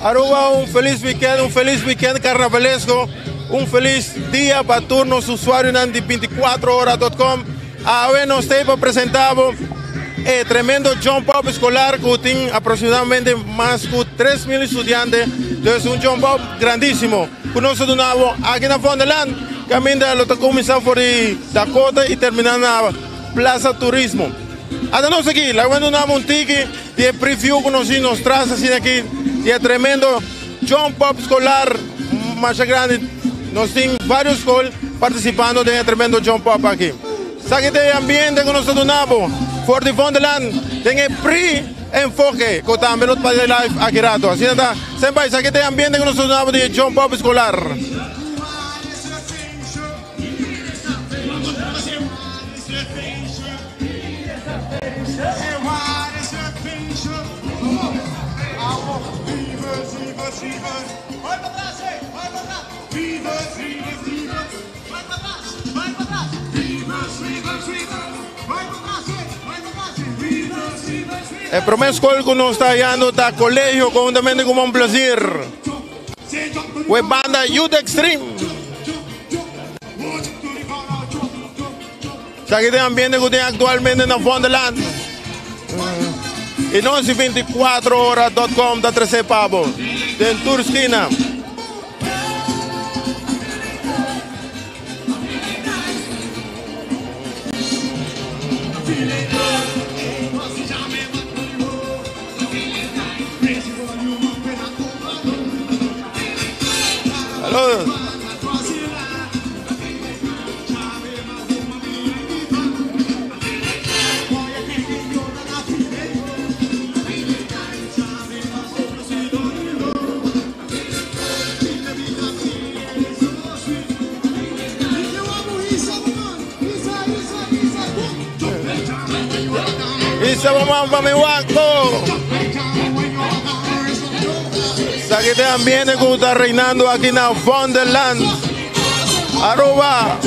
Aruba un felis weekend, un felis weekend carnavalesco, un felis dia pa tur nos usuarionan di 24ora.com. Awe nos ta pa presenta bo e tremendo Jump Up escolar cu tin aproximadamente mas cu 3.000 studiante. Dus un Jump Up grandisimo. Cu nos ta duna bo aki na Vondelland, caminda lo ta cuminsa for di Dakota y termina na Plaza Turismo. Ata nos aki, laga duna bo un tiki di e preview cu nos nos tras asina aki di e tremendo Jump Up escolar mas grandi. Nos tin varios scol participando den e tremendo Jump Up aki. Esaki ta e ambiente cu nos ta duna bo for di Vondelland den e pre-enfoke cu tambe lo ta live aki rato. Asina ta, semper esaki ta e ambiente cu nos ta duna bo di e Jump Up escolar. E prome scol cu nos ta hallando ta Colegio conjuntamente cu Mon Plaisir. Cu e banda Youth Extreme. Esaki ta e ambiente cu tin actualmente na Vondelland. Y nos di 24ora.com ta trece pa bo den tur skina. Saludos. Isa mamá mi wak bo. Esaki ta e ambiente cu ta reinando aki na Vondelland. Aruba.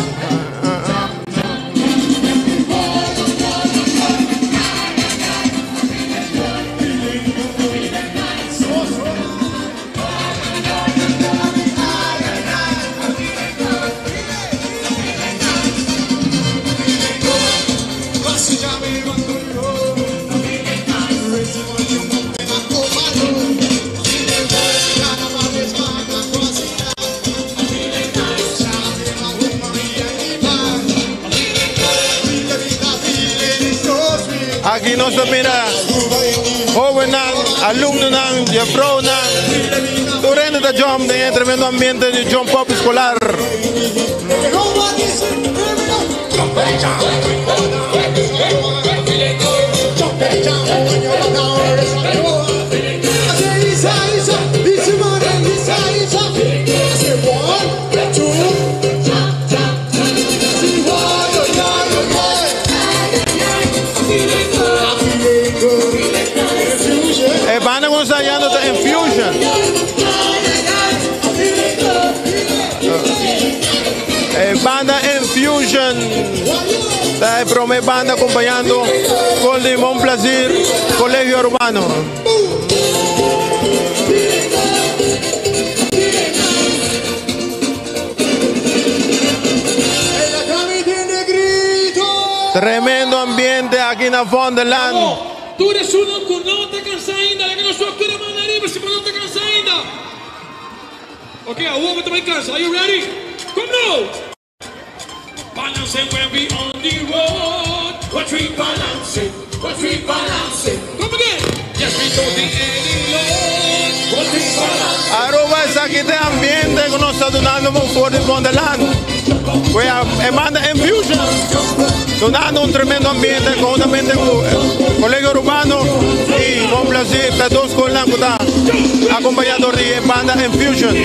Aki nos ta mira hobennan, alumnonan, juffrouwnan. Tur hende ta jump den e tremendo ambiente di Jump Up Escolar. E banda cu nos ta hallando ta Infusion. E banda Infusion ta e prome banda acompañando Gol di Mon Plaisir Colegio Arubano. Tremendo ambiente aki na Vondelland. Tur esunnan ku no ta kansa ainda, laga nos wak tur e man ariba si bo no ta kansa ainda. Ok, awor bo ta bai kansa. Are you ready? Kom nou! Balance when we on the road. Watch we balance, watch we balance. Come again. Yes, we toting any load. Watch we balance. Aruba esaki ta e ambiente cu nos ta dunando bo for di Vondelland. Cu e banda Infusion dunando un tremendo ambiente conjuntamente cu Colegio Arubano y Bon Plaisir ta dos scolnan cu ta acompaña door di e banda Infusion.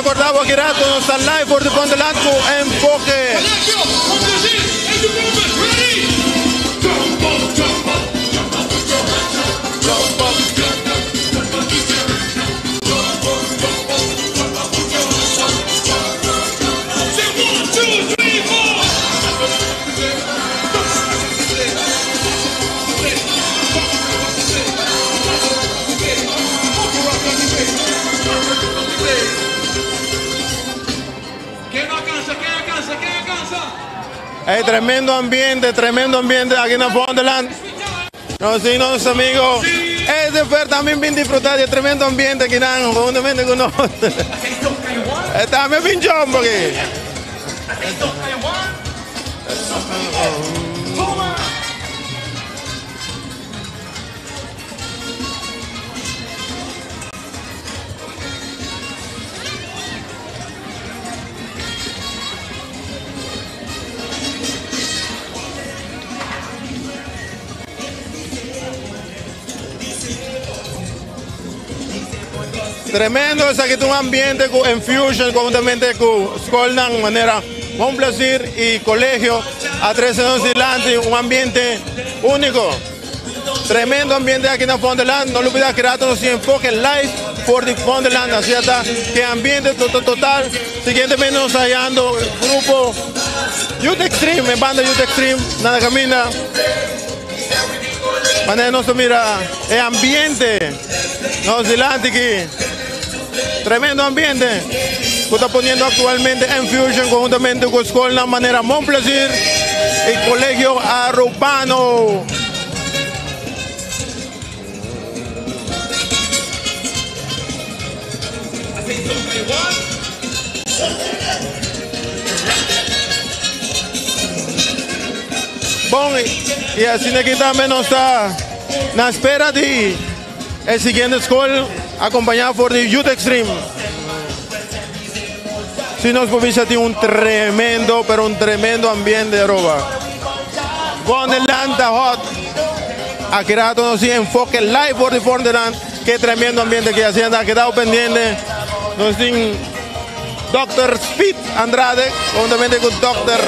Recorda bo aki rato nos ta live for di Wonderland cu Enfoke. Colegio, Mon Plaisir, Edu Gomez, ready? Jump up, jump up, jump up, put your hands up. Jump up, jump up, jump up, put your hands up. Jump up, jump up, jump up, put your hands up. Jump up, jump up. Say one, two, three, four. Ken no a cansa? Ken a cansa? Ken a cansa? Hey, tremendo ambiente aki na Wonderland. Nos y nos amigo Ed tambe bin disfruta di tremendo ambiente aki na juntamente cu nos. Tambe bin jump aki. Tremendo, esaki ta un ambiente cu Enfusion, conjuntamente cu scolnan manera Mon Plaisir y Colegio a trece nos dilanti un ambiente unico. Tremendo ambiente aki na Wonderland. No lubida cu rato nos tin Enfoke live for di Wonderland. Asina ta cu ambiente total. Siguientemente nos ta hayando grupo Youth Extreme, e banda Youth Extreme na caminda. Manera nos ta mira e ambiente nos dilanti aki. Tremendo ambiente cu ta poniendo actualmente Enfusion conjuntamente cu scolnan manera Mon Plaisir y Colegio Arubano. Bon, y asina aki tambe nos ta na espera di e siguiente scol acompaña for di Youth Extreme. Si nos por bisa tin un tremendo, pero un tremendo ambiente, Aruba. Wonderland ta hot. Aki rato nos tin Enfoke live for di Wonderland. Ke tremendo ambiente aki asina ta kedao pendiente. Nos tin Dr. Speed Andrade juntamente cu Dr.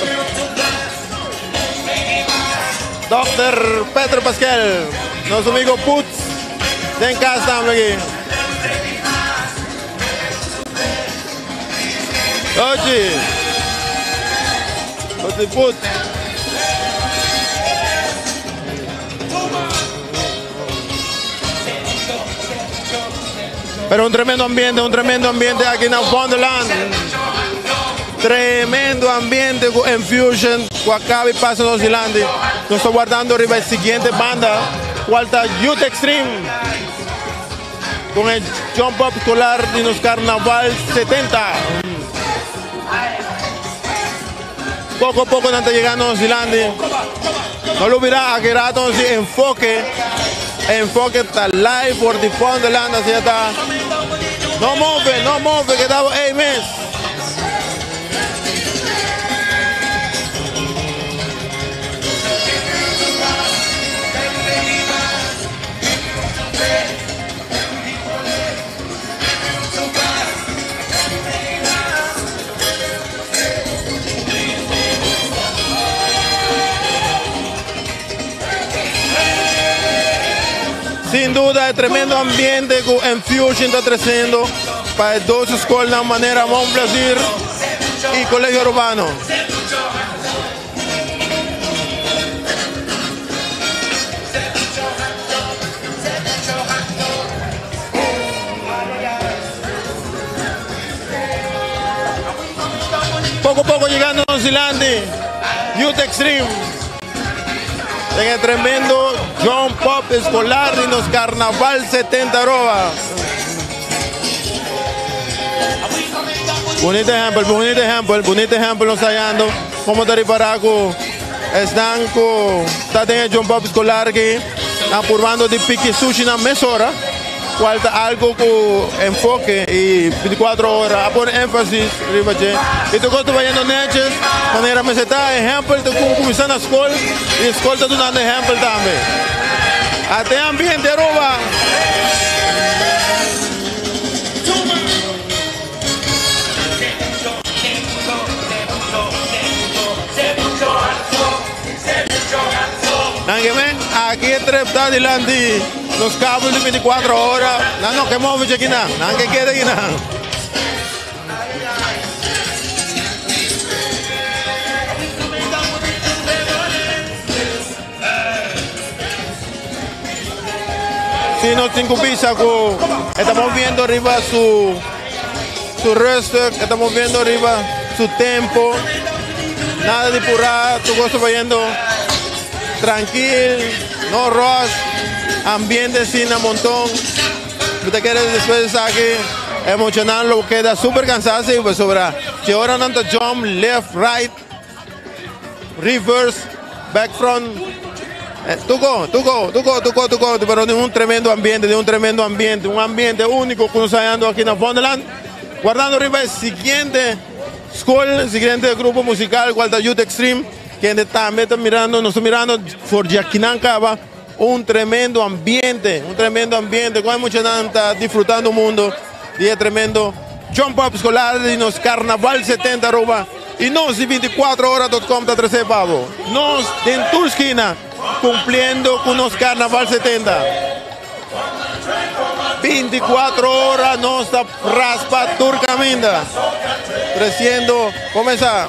Dr. Pedro Pascal. Nos amigo Putz den cas tambe aki. Ochi. Ochi Putz. Pero un tremendo ambiente, un tremendo ambiente aki na Wonderland. Tremendo ambiente cu Enfusion, cu a caba y pasa nos dilanti. Nos ta wardando riba e siguiente banda, cual ta Youth Extreme. Con e Jump Up Escolar di nos Carnaval 70. Poco a poco nan ta yegando nos dilanti. No lubida aki rato nos Enfoke. Enfoke ta live for di Wonderland, asina ta. No move, no move, keda bo ey mes. Sin duda e tremendo ambiente cu Enfusion ta treciendo pa e dos scolnan manera Mon Plaisir y Colegio Arubano. Poco poco llegando nos dilanti Youth Extreme den e tremendo Jump Up Escolar di nos Carnaval 70 Aruba. Bonito ehempel, bonito ehempel, bonito ehempel nos ta hallando. Como ta ripara cu esnan cu ta den e Jump Up Escolar aki, nan purbando di piki sushi nan mesora. Cual ta algo cu Enfoke y 24 ora a pone enfasis riba dje. Y tur cos ta bayendo netjes, manera mester ta. Ehempel ta cu cuminsa na scol y scol ta dunando ehempel tambe. Ata e ambiente Aruba. trepta dilanti nos kabel di 24 ora. Nan no ke move dje kinan. Nan ke keda kinan. Si nos tin ku bisa ku e ta moviendo riba su su rustig, e ta moviendo riba su tempo. Nada di purá, tur kos ta bayendo trankil, no rush, ambiente asina monton. Mi ta kere despues di esaki e muchanan lo keda super kansá si pasobra si ora nan ta jump left, right. Reverse, back front. Tuco, tuco, tuco, tuco, tuco. Pero di un tremendo ambiente, di un tremendo ambiente. Un ambiente único ku nos hallando aki na Vondelland. Guardando riba e siguiente school, siguiente grupo musical, cual ta Youth Extreme. Kende tambe ta mirando, nos ta mirando for di akinan kaba un tremendo ambiente, un tremendo ambiente. Ku hay muchanan ta disfrutando mundo di e tremendo jump up escolar di nos Carnaval 70 Aruba. Y nos di 24ora.com ta trece pa bo. Nos den tur skina cumpliendo cu nos Carnaval 70. 24 ora nos ta raspa tur caminda. Treciendo, comenzá.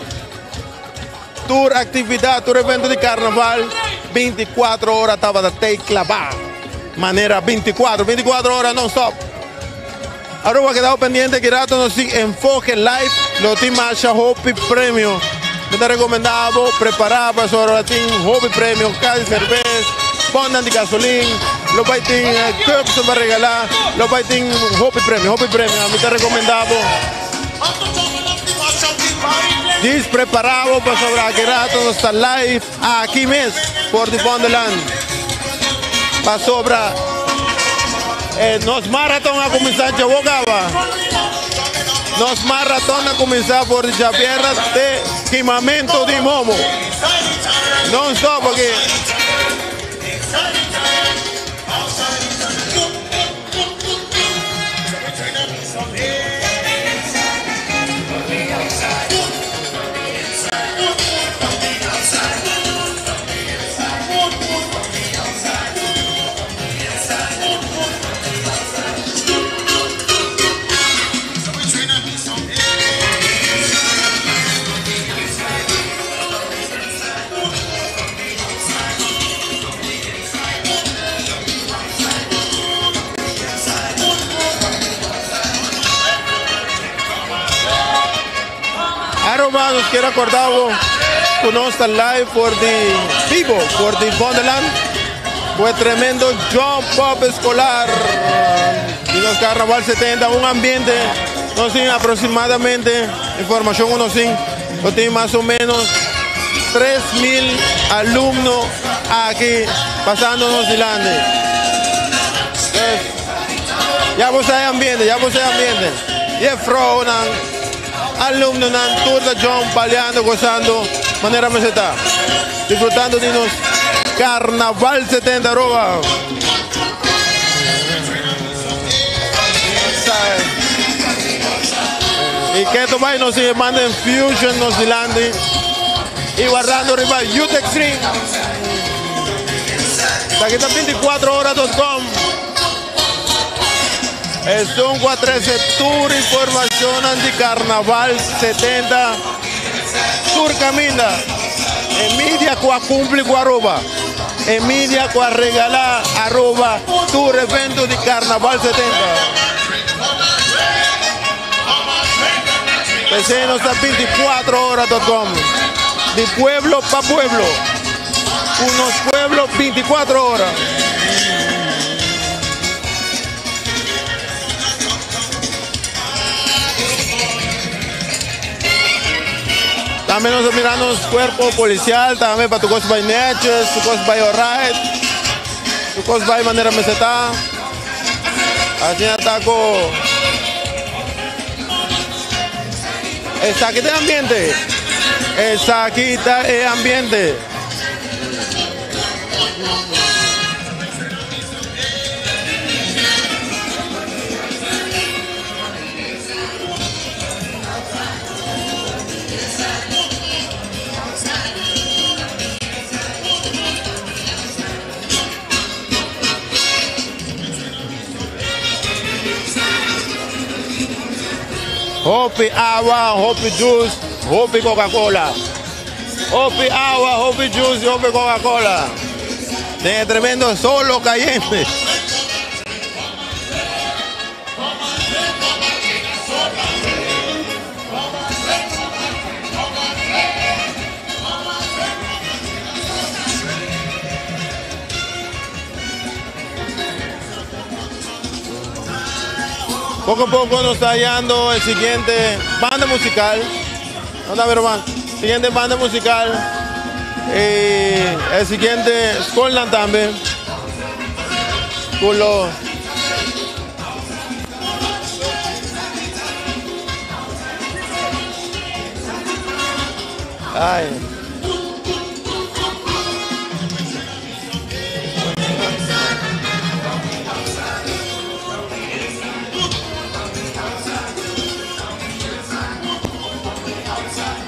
Tur actividad, tur evento di Carnaval, 24 ora tabata tey claba. Manera 24, 24 ora non stop. Aruba kedao pendiente ki rato nos tin Enfoke Live lo tin masha hopi premio. Mi ta recomenda bo prepara pasobra lo tin hopi premio, caja di cervez, bonnan di gasolin, lo bay tin cups pa regala, lo bay tin hopi premio, hopi premio. Mi ta recomenda bo dis prepara bo pasobra aki rato nos ta live aki mes for di Vondelland. Pasobra eh, nos maraton a kuminsá djawo kaba. Nos maraton a kuminsá for di djabièrnè te kimamentu di momo. Non stop aki. Aruba nos kier acorda bo cu nos ta live for di vivo for di Vondelland cu e tremendo Jump Up Escolar di nos Carnaval 70 un ambiente nos tin aproximadamente informacion cu nos tin nos tin mas o menos 3000 alumno aki pasando nos dilanti. Pues, ya bo sa e ambiente, ya bo sa e ambiente. Jefrounan, alumnonan, tur ta jump, baleando, gozando, manera mester ta. Disfrutando di nos Carnaval 70 Aruba. Y keto bay nos sigue manda Fusion nos dilanti. Y guardando riba Youth Extreme. Aquí está 24horas.com. Es un 413 Tour Información Anti-Carnaval 70. Tour Caminda. Emidia cua cumple cu Aruba. Emidia cua regala Aruba Tour evento di Carnaval 70. P'esei nos ta 24ora.com. Di pueblo pa pueblo. Cu nos pueblo 24 ora. Tambe nos ta mira nos cuerpo policial tambe pa tur cos bay netjes, tur cos bay alright, tur cos bay manera mester ta. Asina ta cu esaki ta e ambiente, esaki ta e ambiente. Hopi awa, hopi juice, hopi Coca-Cola. Hopi awa, hopi juice y hopi Coca-Cola. Den e tremendo solo cayente. Poco a poco nos ta hallando el siguiente banda musical. ¿Dónde está, Román? Siguiente banda musical. Y el siguiente Skolnan también. Culo. Ay.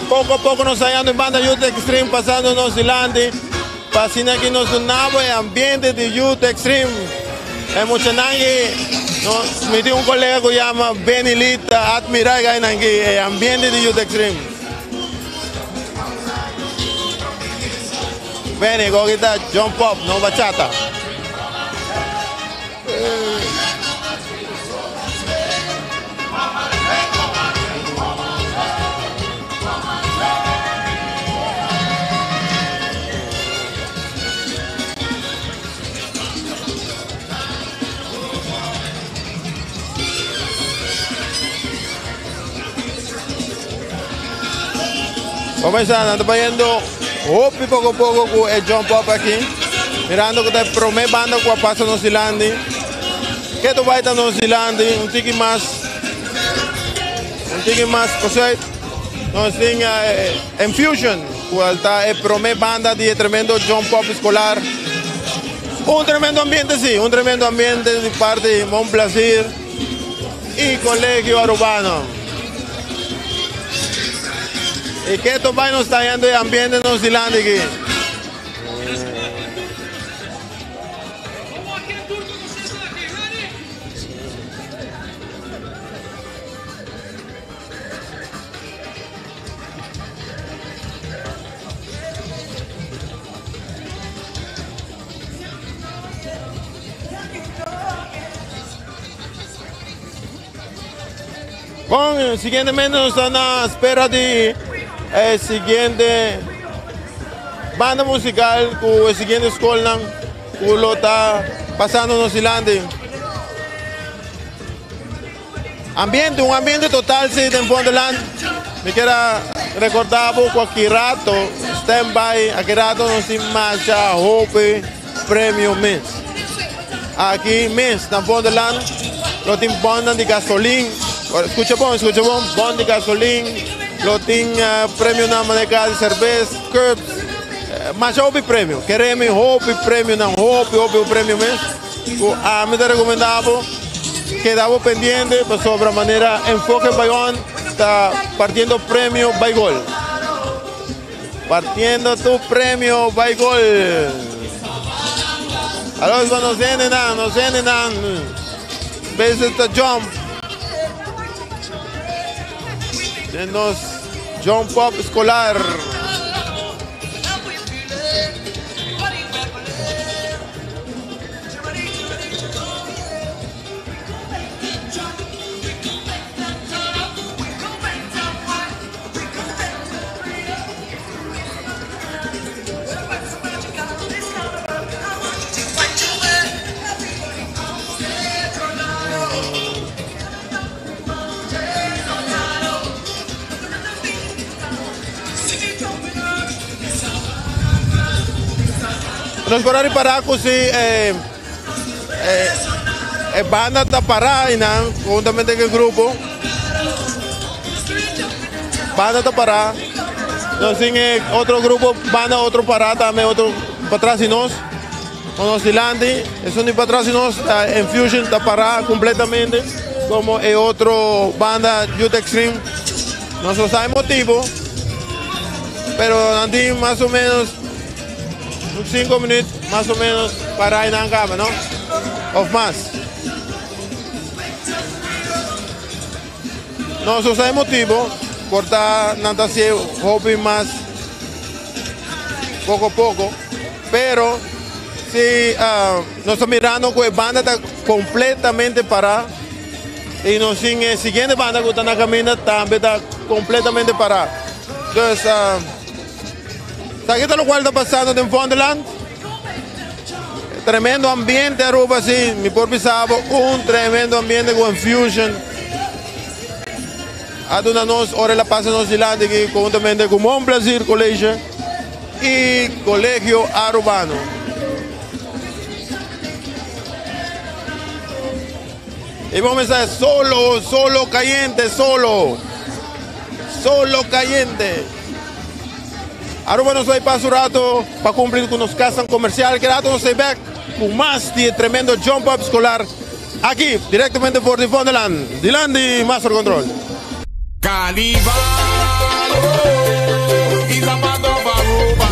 Poco a poco nos hallando en banda Youth Extreme, pasándonos delante. Pa asina aki nos dunabo e ambiente di Youth Extreme. E muchanan aki, no, mi tin un colega cu yama Benny Lee ta admira e gainan aki, e ambiente di Youth Extreme. Benny, go kita jump up, no bachata. Comenzando, nan ta bayendo hopi poco poco cu e jump up aki. Mirando cu ta e prome banda cu a pasa nos dilanti. Keto bai ta nos dilanti, un tiki mas, un tiki mas pasobra nos tin Infusion, cual ta e prome banda di e tremendo Jump Up Escolar. Un tremendo ambiente si, un tremendo ambiente di parti Mon Plaisir y Colegio Arubano. Y keto bai nos ta hayando e ambiente nos dilanti aki. Bon, siguientemente nos ta na espera di e siguiente banda musical cu e siguiente scolnan cu lo ta pasando nos dilanti. Ambiente, un ambiente total si den Vondelland. Mi kier a recorda bo cu aki rato, stand by, aki rato nos tin masha hopi premio mes. Aki mes na Vondelland lo tin bonnan di gasolin. Scucha bon, scucha bon, bon di gasolin, lo tin premionan manera di cerbes, cups, masha hopi premio. Keremi hopi premionan, hopi hopi premio mes. Cu ami ta recomenda bo keda bo pendiente pasobra manera Enfoke Bayón ta partiendo premio bay gol. Partiendo tu premio bay gol. Alos nos hendenan, nos hendenan. Bezig ta jump. Den nos jump up escolar. Nos por a ripara cu si e e banda ta para einan huntamente cu e grupo. Banda ta para. Nos tin e otro grupo banda otro para tambe otro patras di nos. Con nos dilanti. Esun di patras di nos ta Infusion ta para completamente como e otro banda Youth Extreme. Nos no sa e motibo, pero nan tin mas o menos un 5 minuut mas o menos para y nan caba, no? Of mas. Nos no sa e motibo, por ta nan ta hacié hopi mas poco poco, pero si nos ta mirando cu e banda ta completamente para y nos tin e siguiente banda cu ta na caminda tambe ta completamente para. Dus esaki ta locual ta pasando den Vondelland. Tremendo ambiente Aruba si, mi por bisa bo un tremendo ambiente cu Enfusion a duna nos ora el a pasa nos dilanti aki conhuntamente cu Mon Plaisir College y Colegio Arubano. Y bo mester solo, solo cayente, solo, solo cayente. Aruba nos bay pasa un rato pa cumpli cu nos casan comercial. Ki rato nos ta back cu mas di e tremendo Jump Up Escolar aki directamente for di Vondelland, dilanti Master Control. Carnival, oh, is a part of Aruba.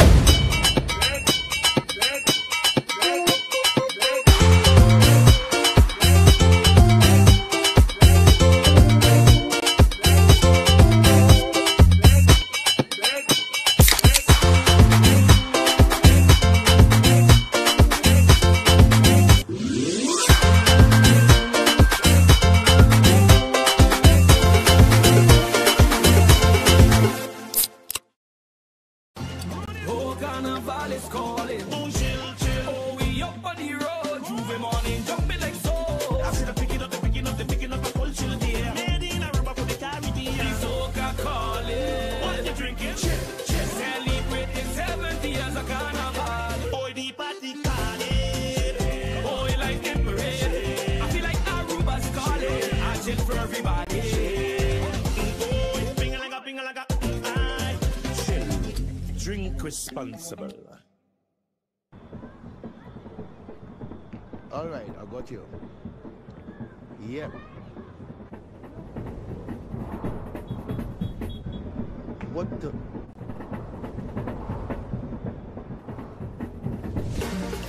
Responsible. All right, I got you. Yep. What the?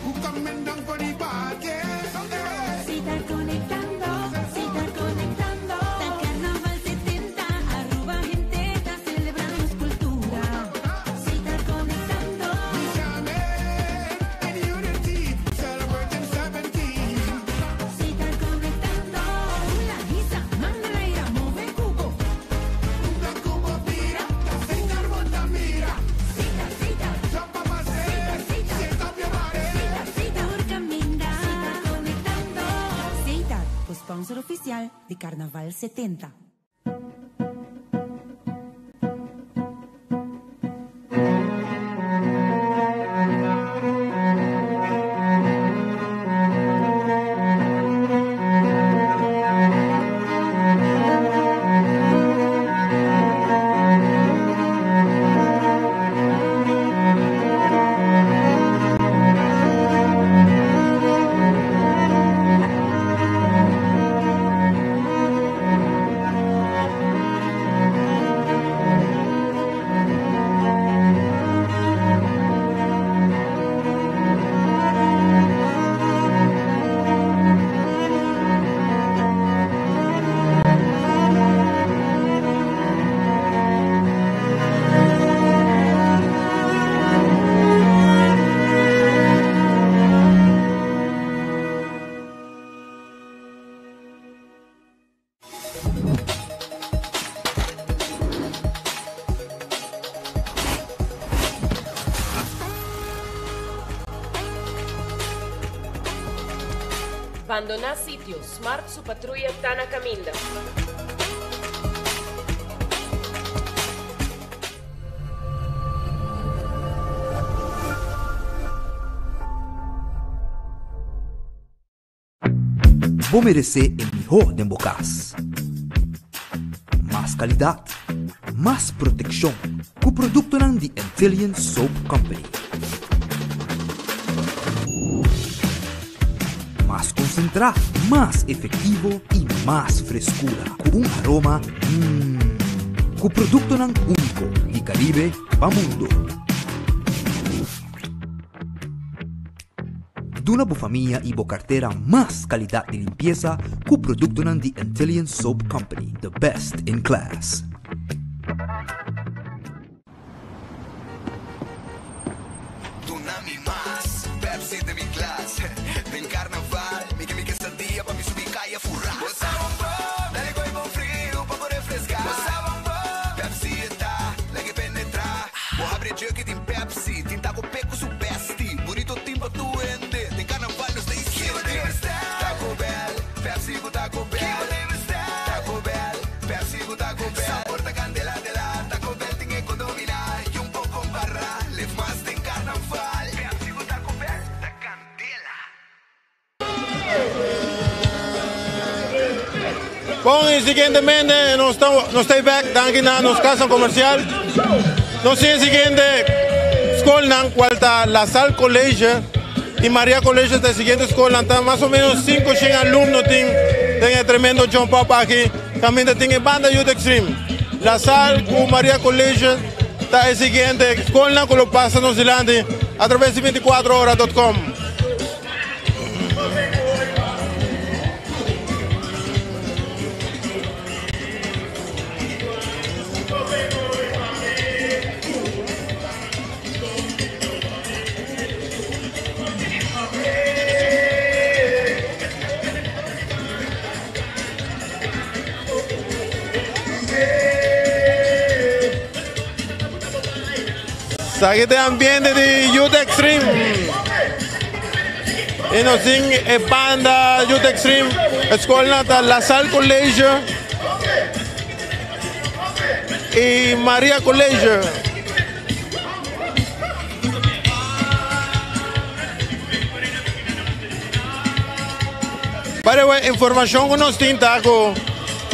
Who coming down for the party? Sitar conectando, sitar conectando. Ta Carnaval 70, Aruba gente ta celebrando cultura. Sitar conectando. In unity, celebrating 17. Sitar conectando. La hisa, manda ira, move cubo. Unda cubo tira, sitar monta mira. Sitar, sitar. Jump up and say, Sitar, shake up your body. Sitar, sitar, caminda. Sitar conectando. Sitar, sponsor oficial di Carnaval 70. Bandona sitio, Smart su patruya ta na caminda. Bo merece e miho den bo cas. Mas calidad, mas proteccion cu productonan di Antillian Soap Company. Mas concentra, mas efectivo y mas frescura cu un aroma mmm. Cu productonan unico di Caribe pa mundo. Duna bo famia y bo cartera mas calidad di limpieza cu productonan di Antillian Soap Company, the best in class. Duna mi mas Pepsi den mi glas Den carnaval mi ke mi quesadilla pa mi subi caya fura Bo sa bon bon, dale gooi bon friu pa bo refresca Bo sa bon bon, Pepsi e ta, lag'e penetra Bo habri e jug y tin Pepsi, tin taco pe cu su bestie Burrito tin pa tur hende, den carnaval nos ta hiciente Kiba den bestel? Taco Bell, Pepsi cu Taco Bell Kiba den bestel? Taco Bell, Pepsi cu Taco Bell Sabor ta candela de la Taco Bell tin e condomina y un poco barra Lef mas den carnaval Pepsi cu Taco Bell ta candela. Bon y siguientemente nos ta nos ta back danki na nos casa comercial. Nos tin e siguiente scolnan cual ta La Salle College y Maria College ta e siguiente scolnan. Ta mas o menos 500 alumno tin den e tremendo jump up aki. Caminda tin e banda Youth Extreme. La Salle cu Maria College ta e siguiente scolnan cu lo pasa nos dilanti a traves di 24ora.com. Sa aki ta e ambiente di Youth Extreme. Y nos tin e banda Youth Extreme. E scolnan ta La Salle College y Maria College. By the way, informacion cu nos tin ta cu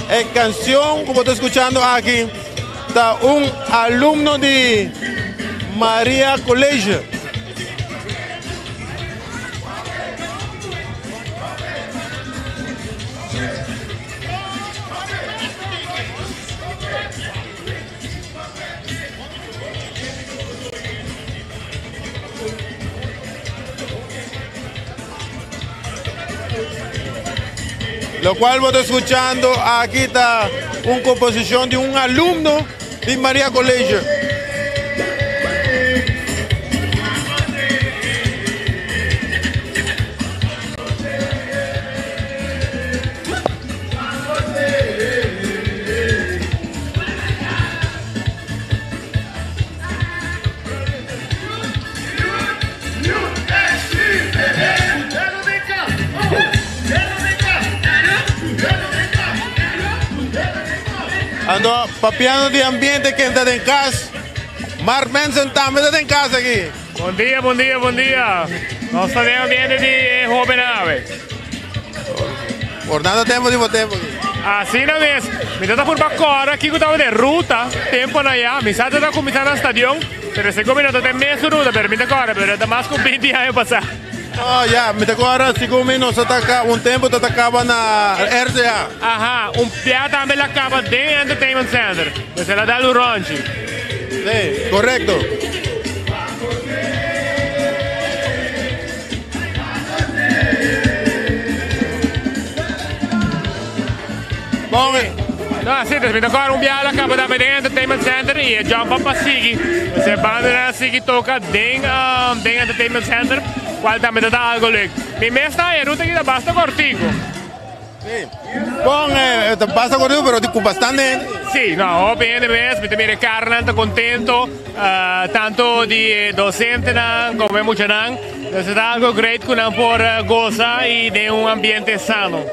e cancion cu bo ta escuchando aki ta un alumno di Maria College. Locual bo ta escuchando aki ta un composicion di un alumno di Maria College. Ando papiando di ambiente ken ta den cas. Mark Manson tambe ta den cas aki. Bon dia, bon dia, bon dia. Nos ta den ambiente di e hoben awe. Por nada tempo di bo tempo aki. Asina mes. Mi ta ta purba kòrda kiko tabata e ruta tempo na ya. Mi sa ta kuminsá na stadion, pero segun mi no ta ta e mesun ruta, pero mi ta kòrda, pero ta mas ku binti aña pasá. Oh ya, mi ta kòrda segun mi nos ta ta un tempo ta ta kaba na RCA. Aha, un bia tambe la kaba den Entertainment Center. Pues el a dal un rònchi. Sí, korekto. Bon. No, así es, mi ta kòrda un biaha la kaba tambe den Entertainment Center i e jump up a sigui. Pues e bandanan a sigui toka den den Entertainment Center, kual tambe ta ta algo leuk. Mi mes ta e ruta aki ta basta kòrtiku. Sí. Bon, eh, ta basta kòrtiku pero di ku bastante hende. Sí, no, hopi hende mes, mi ta mira e karnan ta kontento, tanto di e dosentenan komo e muchanan. Entonces ta algo great ku nan por gosa i den un ambiente sano.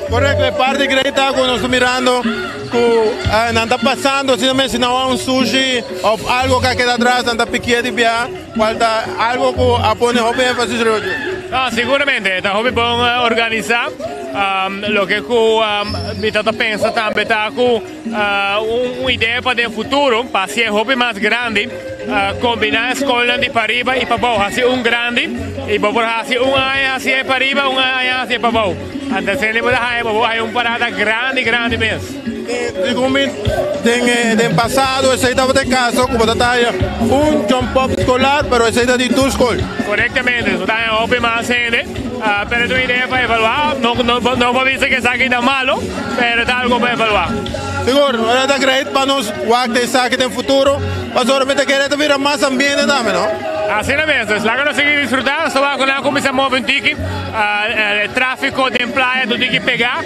Korekto, e parti great ta ku nos ta mirando ku nan ta pasando asina mes si nan wou un sushi òf algo ku a keda atras nan ta pikia di bia kual ta algo ku a pone hopi énfasis riba dje. No, siguramente ta hopi bon organisá. Loke ku mi ta ta pensa tambe ta ku un idea pa den futuro pa hasié hopi mas grandi. Kombiná e skolnan di pariba i pabou, hasi un grandi i bo por hasi un aña hasi e pariba, un aña hasi e pabou. Anto asina bo ta haña bo por haña un parada grandi grandi mes. Segun mi den den pasado esei tabata e kaso ku bo ta haña un jump up skolar pero esei ta di tur skol. Korektamente, bo ta haña hopi mas hende, pero ta un idea pa evaluá, no no no por bisa ku esaki ta malo, pero ta algo pa evaluá. Sigur, ora ta great pa nos wak den esaki den futuro, pasobra mi ta kere ta bira mas ambiente tambe, no? Asina mes, dus laga nos sigui disfrutá, nos ta wak ku nan a kuminsá move un tiki, e tráfiko den playa ta un tiki pegá,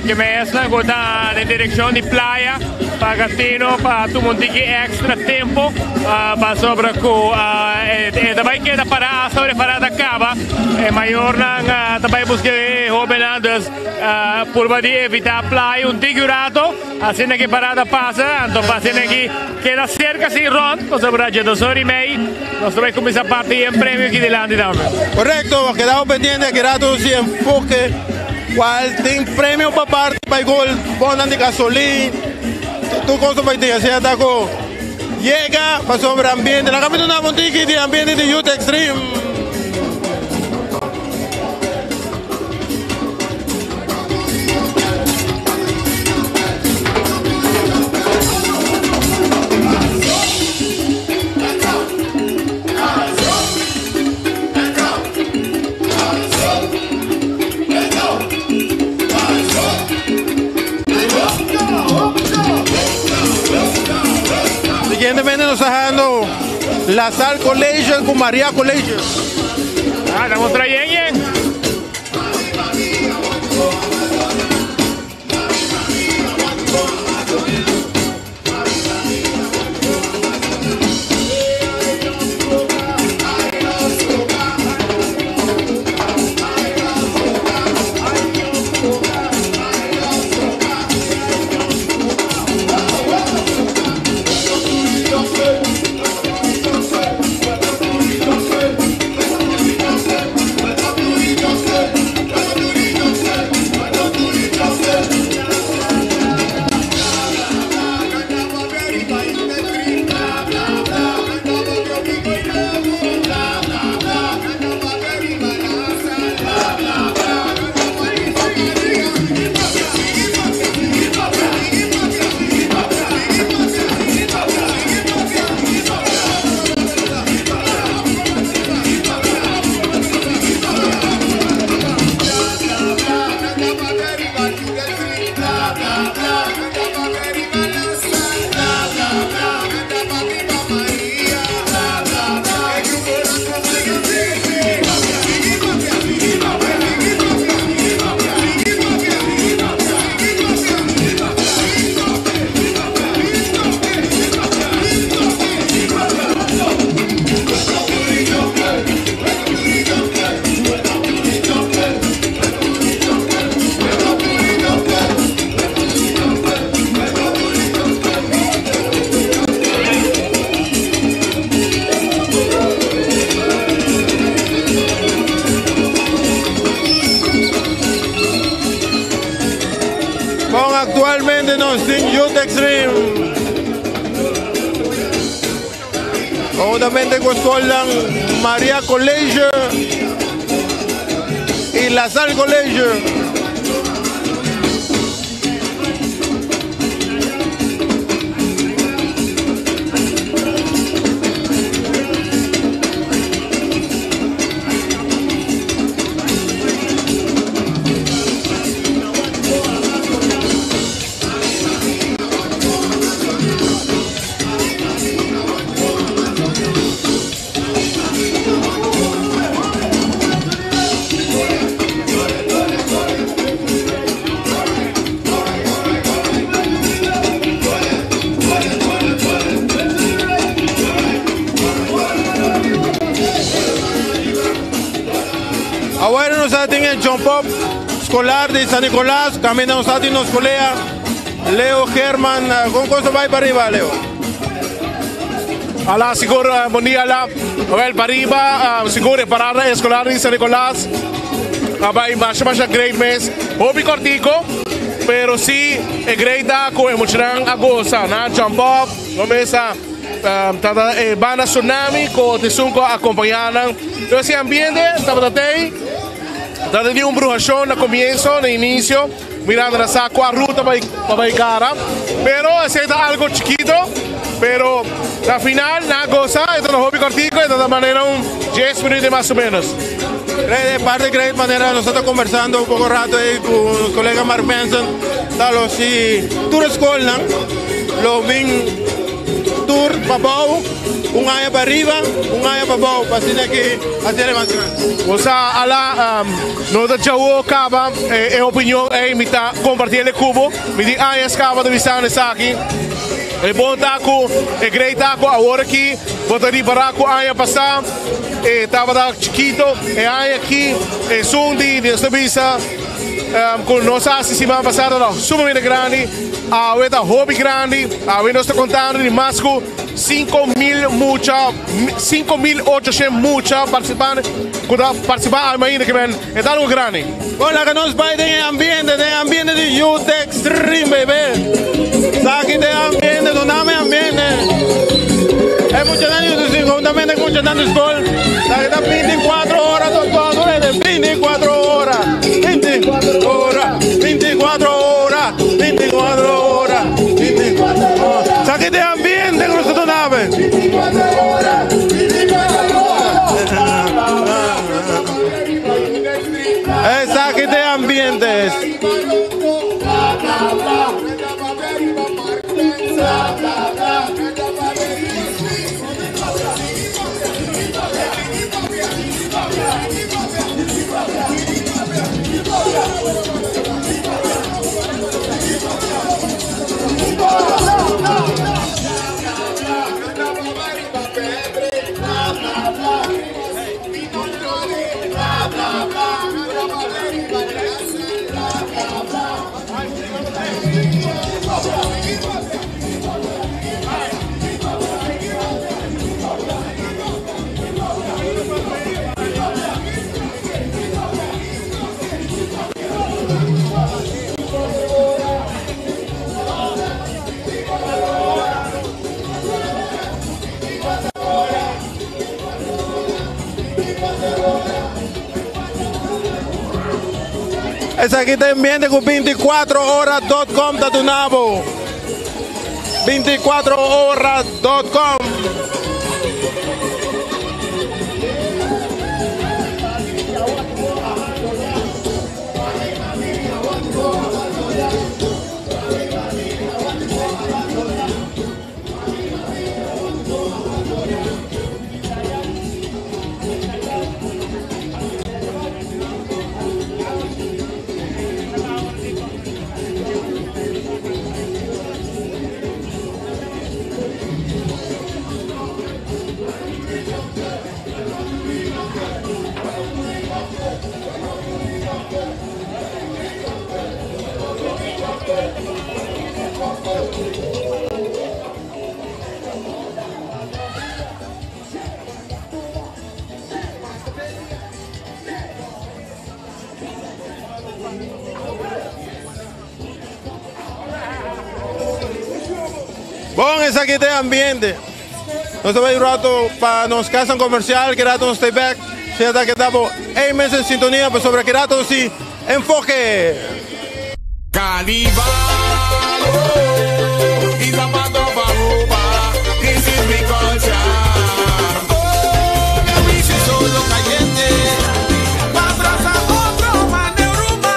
ke mesnan ku ta den direkshon di playa pa Gatino pa tuma un tiki èkstra tempu, pasobra ku e ta bai keda pará hasta ora e parada kaba, e mayornan ta bai buska e hóbennan, dus. Purba di evita playa un tiki rato, asina ki parada pasa, anto pa asina ki keda cerca si rond, pasobra dje dos ora y mei nos ta bay cuminsa parti e premio aki dilanti tambe. Correcto, kedao pendiente aki rato si enfoke cual tin premio pa parti bay gol, bonnan di gasolin, tur cosa bay tin, asina ta cu yega pasobra ambiente, laga mi duna bo un tiki di ambiente di Youth Extreme. Siguientemente nos ta hando La Salle College cu Maria College. Ah, ta mustra yen yen. Bon, actualmente nos tin Youth Extreme. Conjuntamente cu scolnan Maria College y La Salle College. Awor nos a tin e jump up escolar di San Nicolas, caminda nos a tin nos colega Leo Herman. Con cosa bay pa riba, Leo? Ala, sigur, bon dia, ala. Wel, pa riba, sigur, e parada escolar di San Nicolas a bay masha masha great mes. Hopi cortico, pero si e great ta cu e muchanan a goza. Nan a jump up, no mesa. Tata e banda Tsunami ku esun ku a akompañá nan. Entonces e ambiente tabata tei. Tata di un bruhashon na komienso, na inisio, mirando na sa kua ruta pa pa bai gara. Pero esei ta algo chikito, pero na final nan a gosa, e ta hopi kòrtiku, e ta manera un dies minüt mas o ménos. Rey, de parte great manera nos ta conversando un poco rato ahí con nos colega Mark Benson, ta lo si tur skolnan lo bin tur pa bou, un aña pa riba, un aña pa bou, pa asina ki hasi e levantamentu. Bo sa ala, no ta djawo kaba e opinion ei, mi ta komparti el e kubo. Mi tin añas kaba ta bisando esaki. E bon ta ku e grei ta ku awor aki bo ta ripará ku aña pasá e tabata chikito. E aña aki esun di Dios ta bisa ku nos a hasi siman pasá tabata sumamente grandi. Awe ta hopi grandi. Awe nos ta kontando di mas ku 5000 mucha, 5800 mucha participante ku ta participá awe mainta ke men e ta algo grandi. Bon laga nos bai den e ambiente, den e ambiente di Youth Extreme baby. Saki den e ambiente, dunami e ambiente. E muchanan di Youth Extreme huntamente ku muchanan di skol. Saki ta 24 ora tot kònto rete, 24 ora, 24 ora, 24 ora, 24 ora, 24 ora. Saki den e ambiente ku nos ta dunami. Esaki ta e ambiente. Esaki ta ambiente ku 24 ora dot com ta duna bo. 24 ora dot com. Bon, esaki ta e ambiente. Nos ta bai un rato pa nos casa comercial, ki rato nos ta back. Si ta keda bo ei mes en sintonia, pasobra ki rato nos tin Enfoke. Carnival, oh, is a part of Aruba. This is mi culture. Oh, mi wishi solo cayente. Pa brasa otro man de Aruba.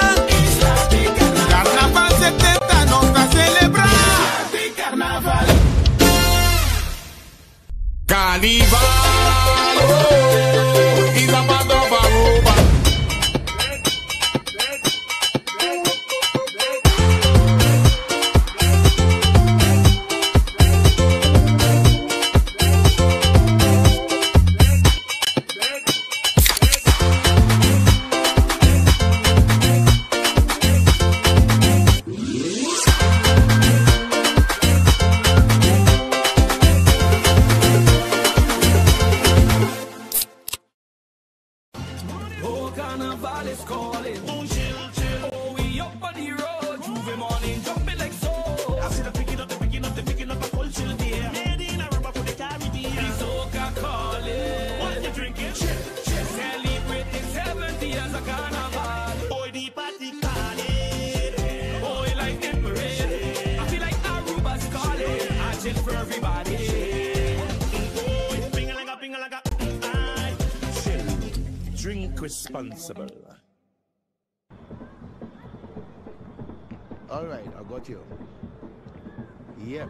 Carnaval 70 nos ta celebra. Carnival, oh, is a part of Aruba. Drink responsible. All right, I got you. Yep.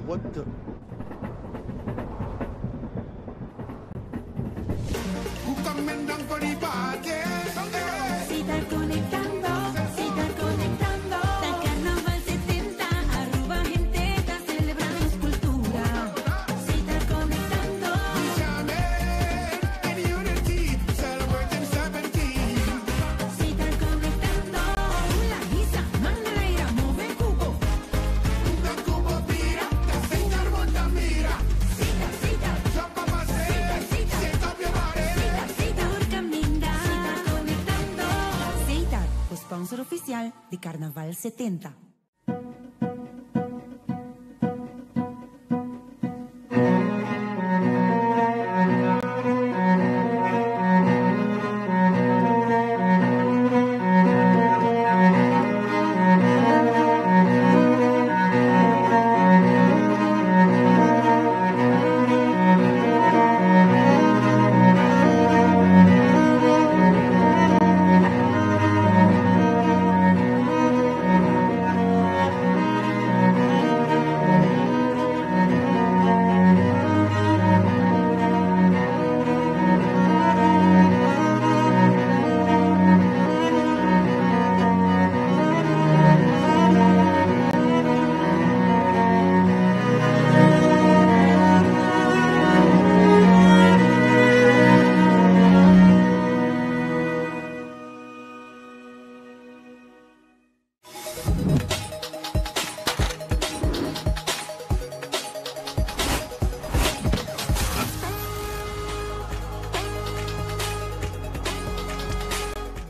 What the? Who coming down for the party? Sitar conectando, sitar conectando. Ta Carnaval 70, arroba gente, ta celebramos cultura. Sitar conectando. In unity, celebrating 17. Sitar conectando. La guisa, manera, move cubo. Una cubo mira, ta sitar monta mira. Sita, sita. Jump up and say, Sita, shake up your body. Sita, sita, Caminda. Sitar conectando. Seitar, o sponsor oficial de Carnaval 70.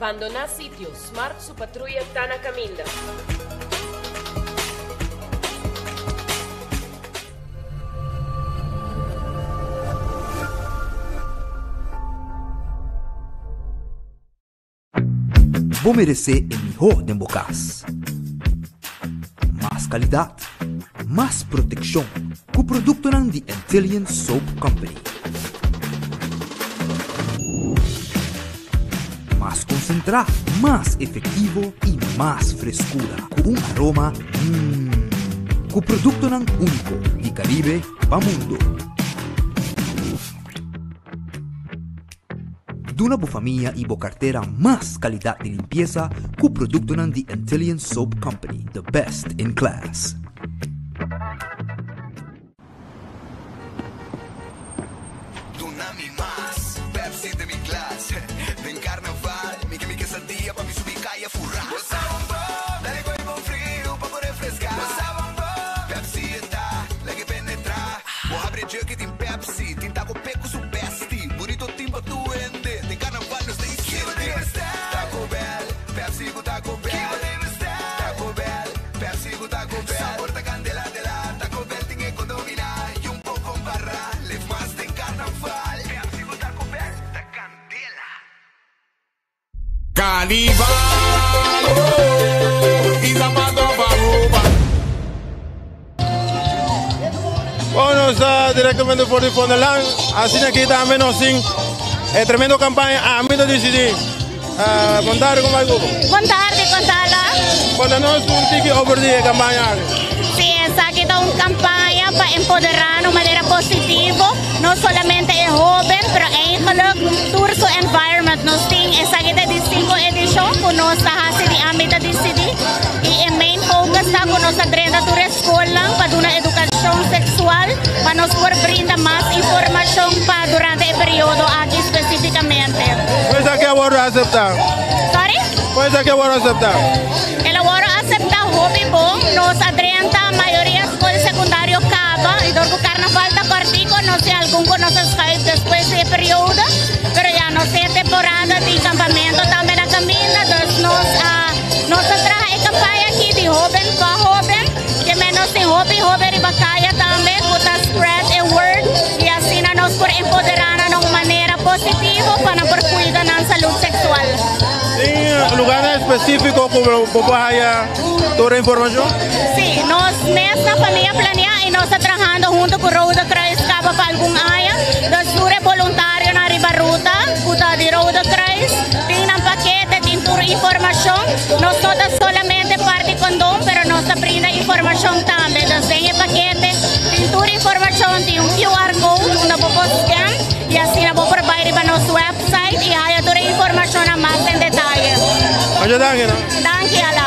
Bandoná sitio, Smart su patruya ta na caminda. Bo meresé e mihó den bo kas. Mas kalidat, mas protekshon ku produktonan di Antillian Soap Company. Mas konsentrá, mas efektivo i mas freskura ku un aroma mmm. Ku produktonan úniko di Karibe pa mundu. Duna bo famia i bo kartera mas kalidat di limpiesa ku produktonan di Antillian Soap Company, the best in class. Duna mi mas Pepsi den mi glas. Den carnaval, mi ke mi quesadilla pa mi subi caya fura. Bo sa un bon, dale gooi bon friu pa bo refresca. Bo sa un bon, Pepsi e ta, lag'e penetra. Bo habri e jug y tin Pepsi, tin taco pe cu su bestie. Burrito tin pa tur hende, den carnaval nos ta insiente. Taco Bell, Pepsi cu Taco Bell. Taco Bell, Pepsi cu Taco Bell. Sabor ta candela de la, Taco Bell tin e con domina. Y un poco compara, leef mas den carnaval. Pepsi cu Taco Bell ta candela. Carnival, oh, is a part of Aruba. Bueno, nos ta directamente for di Vondellaan. Asina aki tambe nos tin e tremendo campaña Ami ta Dicidi. Uh, bon tarde, con bai Hugo? Bon tarde, Contala. Conta nos un tiki over di e campaña aki. Sí, esaki ta un campaña pa empodera na un manera positivo, no solamente e hoben, pero eigenlijk tur su environment. Nos tin esaki ta di 5 edicion cu nos ta haci di Ami ta Dicidi y e main focus ta cu nos ta drenta tur e scolnan pa duna educacion sexual pa nos por brinda mas informacion pa durante e periodo aki specificamente. Con esaki a wordo acepta? Sorry? Con esaki a wordo acepta? El a wordo acepta hopi bon. Nos a drenta mayoria scol secundario caba y door cu carnaval ta cortico no si algun cu nos a schuif despues di e periodo, pero ya nos tin e temporada di campamento tambe na caminda, dus nos a nos a traha e campaña aki di hoben pa hoben, ke men nos tin hopi hoben riba caya tambe cu ta spread e word y asina nos por empodera nan na un manera positivo pa nan por cuida nan salud sexual. Tin lugarnan específico cu bo por haya tur e informacion? Sí, nos mes na Familia Planea. I nos ta trahando hunto ku Rode Kruis kaba pa algun aña. Dus tur e boluntarionan riba ruta ku ta di Rode Kruis tin nan pakete, tin tur informashon. Nos no ta solamente parti kondon, pero nos ta brinda informashon tambe. Dus den e pakete tin tur informashon, tin un QR code unda bo por scan i asina bo por bai riba nos website i haya tur e informashonnan mas den detaye. Masha danki no. Danki Ala.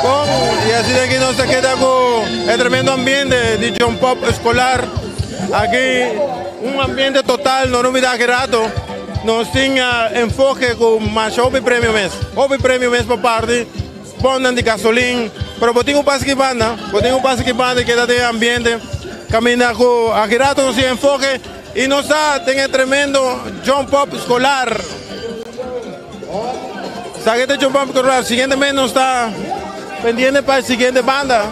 Bon, y asina aki nos ta keda cu e tremendo ambiente di Jump Up Escolar. Aki un ambiente total, no olbida aki rato nos tin enfoke cu masha hopi premio mes. Hopi premio mes pa parti, bonnan di gasolin, pero bo tin cu pasa aki banda, bo tin cu pasa aki banda y keda den e ambiente caminda cu aki rato nos tin enfoke y nos ta den e tremendo Jump Up Escolar. Esaki ta Jump Up Escolar. Siguiente mes nos ta pendiente pa e siguiente banda.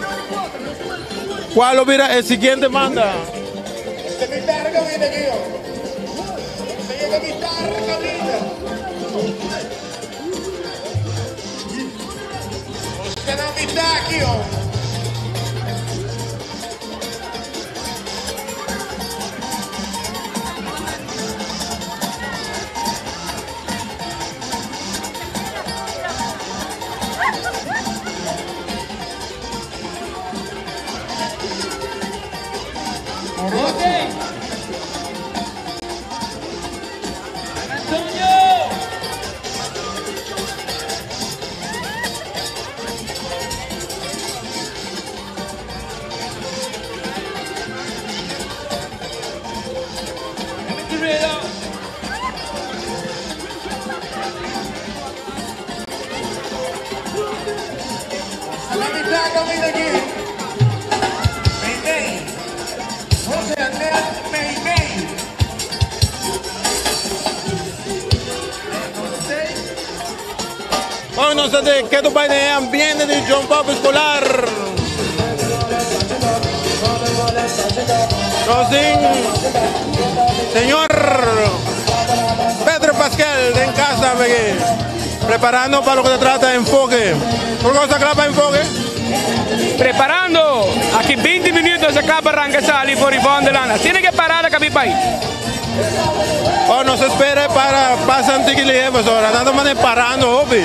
Cual lo bira e siguiente banda? Hoy nos ta de keto bai den e ambiente di Jump Up Escolar. Nos tin señor Pedro Pascal den casa tambe aki, preparando pa loke ta trata enfoke. Tur cos ta cla pa enfoke? Preparando! Aki 20 minuut nos a cla pa ranca sali for di Vondelland. Asina ke parada cabi bai. Oh, nos ta spera para pasa un tiki lihe pasobra nan ta manda parando hopi.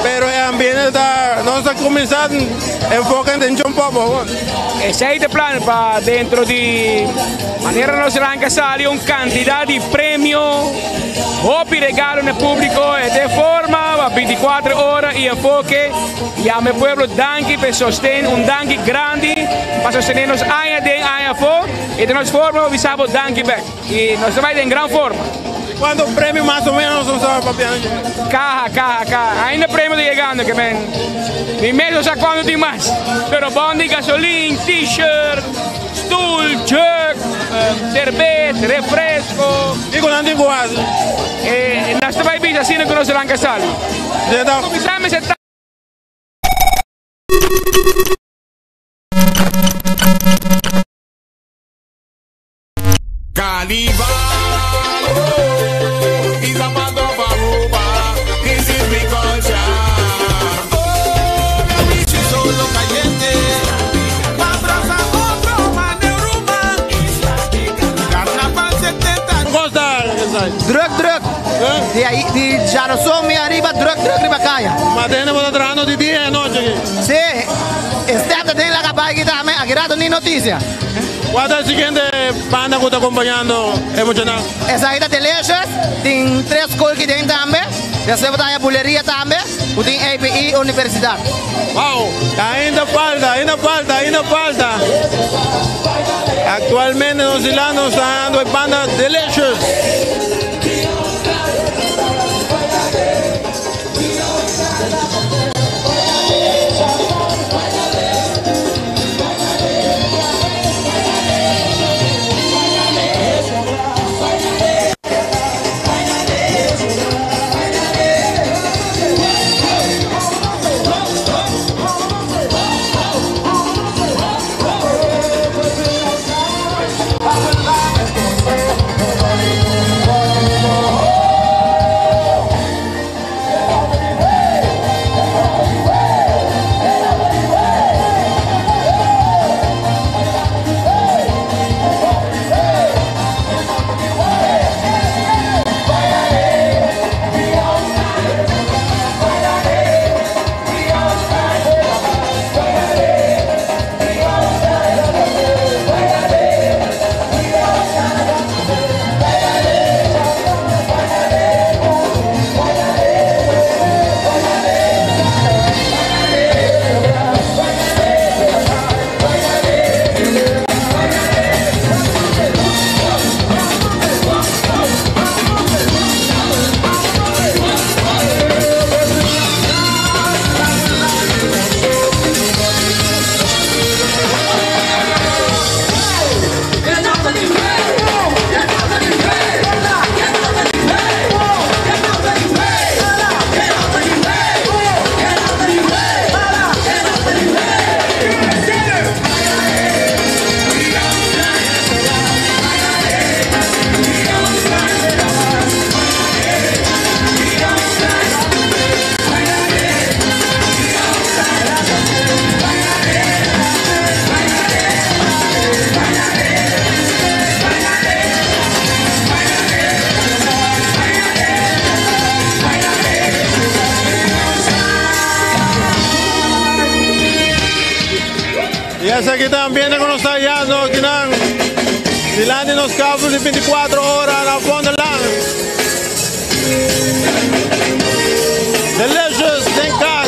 Pero e ambiente ta, nos ta cuminsa enfoca den John Pop awor. Esey ta e plan pa dentro di manera nos ranca sali un cantidad di premio, hopi regalo na e publico. E ta e forma pa 24 ora y enfoke. Yama e pueblo danki pa e sosten, un danki grandi pa sostene nos aña den aña afo. E ta nos forma pa bisa bo danki bek. Y nos ta bay den gran forma. Cuanto premio mas o menos nos ta papiando dje? Caha, caha, caha. Ainda premio ta yegando ke men. Mi mes no sa cuanto tin mas. Pero bon di gasolin, t-shirt, stoel, jug, cerbes, refresco. Kico nan tin cu haci? Nos ta bay bisa asina cu nos ranca sali. Cuminsa mester ta. Carnival, oh, is a part of Aruba. This is mi culture. Oh, la bichi solo caliente. Pa brasa otro man de Aruba. Carnaval 70. Costa, Druk, druk. Di ahí, di Jarason mi ariba, druk, druk riba kaya. Ma tende bo ta trahando di dia y anochi aki. Sí, step ta den laga bai aki tambe, aki rato ni noticia. Cual ta e siguiente banda cu ta acompañando e muchanan? Esaki ta Delicious, tin tres school ki den tambe, despues bo ta haya Buleria tambe, cu tin APE Universidad. Wow, ainda falta, ainda falta, ainda falta. Actualmente nos Islanos ta hayando e banda Delicious. Esaki ta ambiente ku nos ta hallando akinan dilanti nos kabel di 24 ora na Vondellaan. Delicious den kas.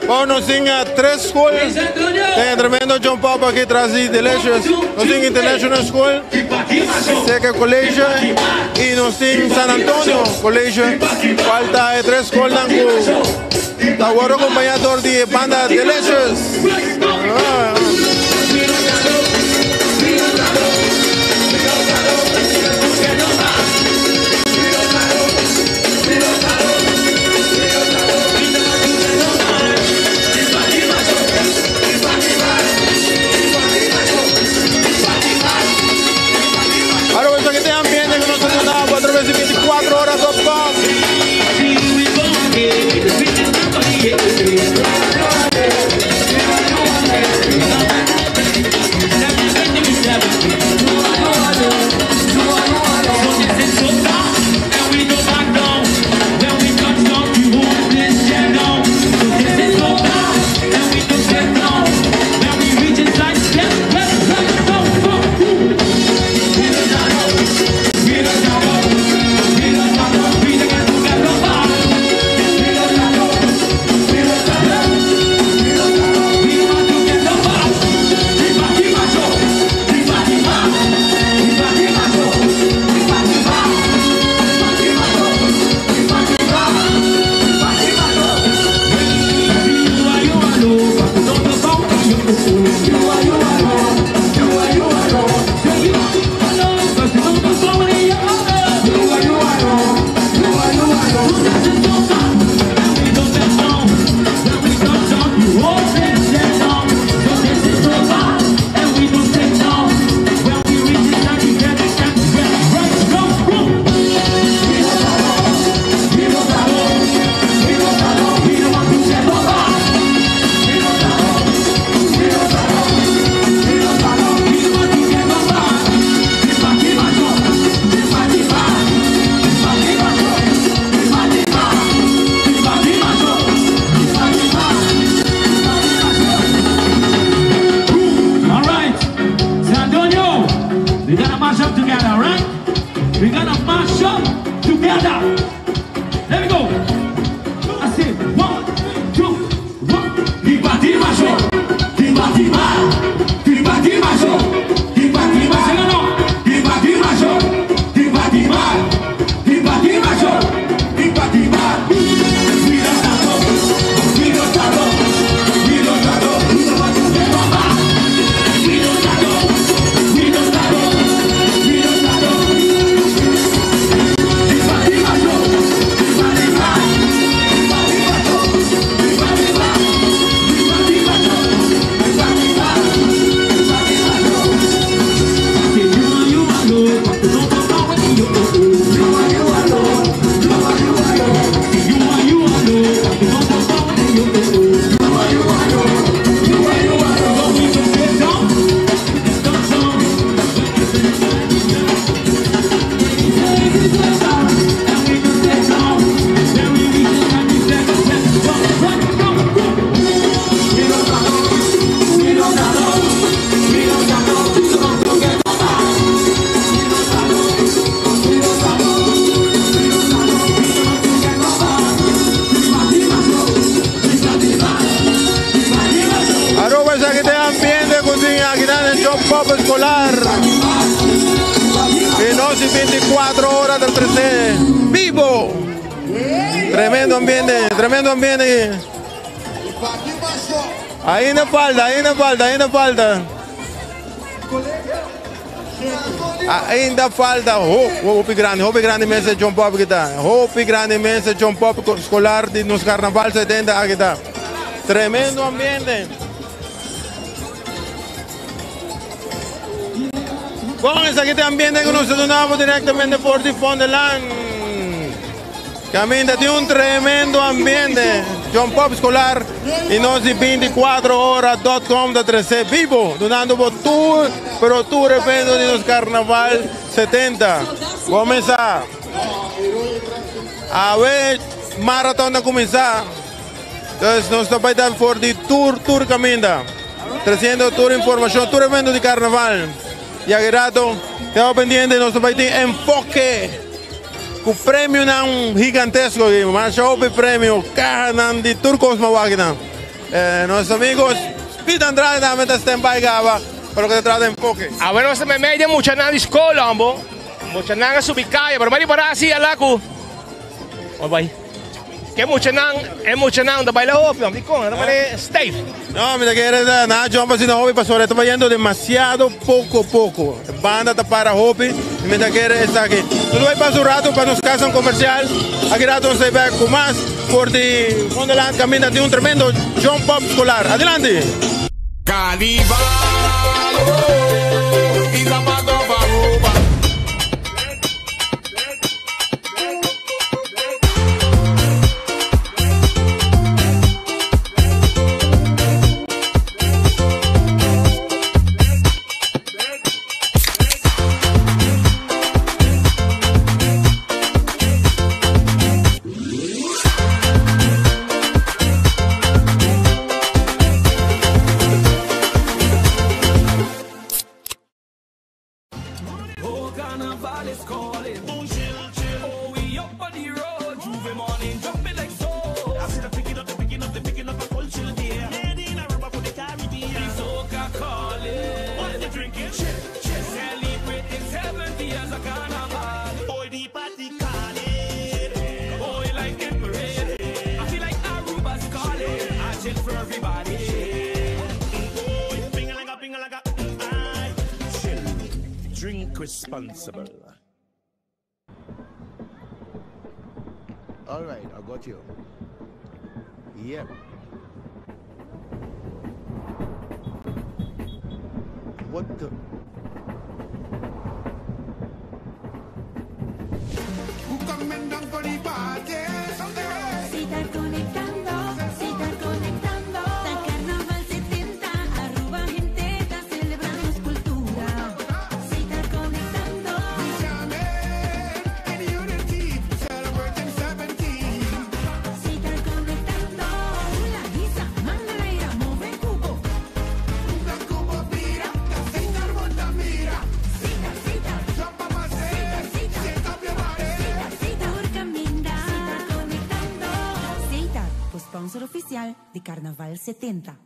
Bon, nos tin tres school. Tin tremendo jump up aki tras di Delicious. Nos tin International School, Seca College y nos tin San Antonio College. Cual ta e tres schoolnan cu ta worde acompaña door di e banda Delicious. Ah. mash up together, alright? We're gonna mash up together. There we go. I say one, two, one. Riba, riba, show. Riba, riba. Riba, riba, show. Riba, riba, say no. Riba, riba, show. Riba, riba. Riba, riba, show. Riba, riba. We don't stop. We don't stop. We don't stop. We don't stop. We don't stop. We don't stop. Riba, riba, show. Riba, riba. Riba, riba, show. Riba, riba. Riba, riba, show. Riba, riba. Riba, riba, show. Say you are, you are low. No, no, no, when you go. You are, you are low. You are, you are low. You are, you are low. No, no, no, when you go. You are, you are low. You are, you are low. We just get down. Down, down. Aruba esaki ta e ambiente cu tin aki na Jump Pop Escolar. Y nos 24 ora ta trece bibo. Tremendo ambiente, tremendo ambiente. Ainda falta, ainda falta, ainda falta. Ainda falta. Oh, hopi grandi, hopi grandi mes Jump Pop aki ta. Hopi grandi mes Jump Pop Escolar di nos Carnaval 70 aki ta. Tremendo ambiente. Bon, esaki ta e ambiente cu nos ta dunabo directamente for di Vondellaan. Caminda tin un tremendo ambiente. Jump Pop Escolar y nos di 24ora.com ta trece bibo, dunando bo tur, pero tur evento di nos Carnaval 70. Cuminsa. Awe marathon ta cuminsa. Entonces nos ta bay ta for di tur, tur caminda. Treciendo tur informacion, tur evento di Carnaval. Y aki rato, queda pendiente, nos ta bay tin enfoke cu premionan gigantesco aki. Masha hopi premio, cahanan di tur cos mawakinan. Nos amigos Pete Andrade tambe ta stand by caba pa loke ta trata enfoke. Awe nos ta meimei den muchanan di skol, hombo. Muchanan a subi kaya, pero bai ripará si ala ku. Oi bai. Ke muchanan, e muchanan ta baila hopi, hombo. Dikon? Nan ta pone stijf. No, mi ta kere ta na jump asina hopi pasobra e ta bayendo demasiado poco poco. E banda ta para hopi y mi ta kere esaki. Nos bai pasa un rato pa nos casanan comercial. Aki rato nos ta bek cu mas for di Wonderland caminda tin un tremendo jump up escolar. Adelante! Carnival, oh, is a part of Aruba. Oh, carnival is calling. Oh, chill, chill. Oh, we up on the road. J'ouvert morning, jumping like so. I see the picking up, the picking up, the picking up a culture there. Made in Aruba for the Caribbean. Soca calling. What they drinking? Chill, chill. Celebrating 70 years of carnival. Boy, the party calling. Boy, like in parade. I feel like Aruba's calling. I chill for everybody. Boy, ping-a-langa, ping-a-langa, aye. Chill. Drink responsible. All right, I got you. Yep. What the? Who coming down for the party? Sitar conectando, sitar conectando. Ta Carnaval 70, Aruba gente, ta celebramos cultura. Sitar conectando. In unity, celebrating 70. Sitar conectando. La guisa, manera, move cubo. La cubo mira, la sitar monta mira. Sitar, sitar. Sponsor oficial di Carnaval 70.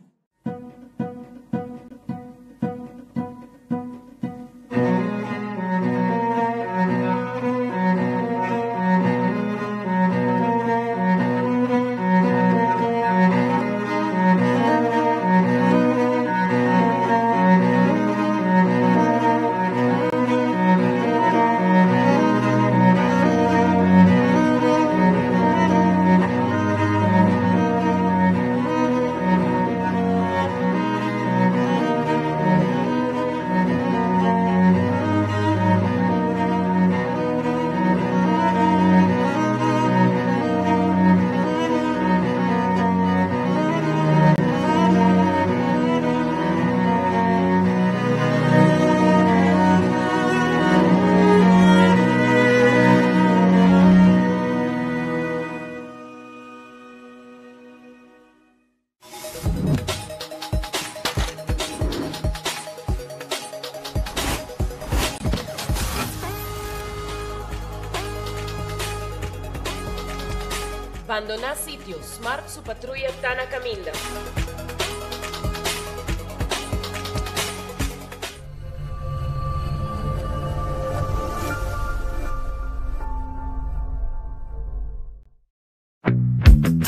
Bandoná sitio, Smart su patruya ta na kaminda.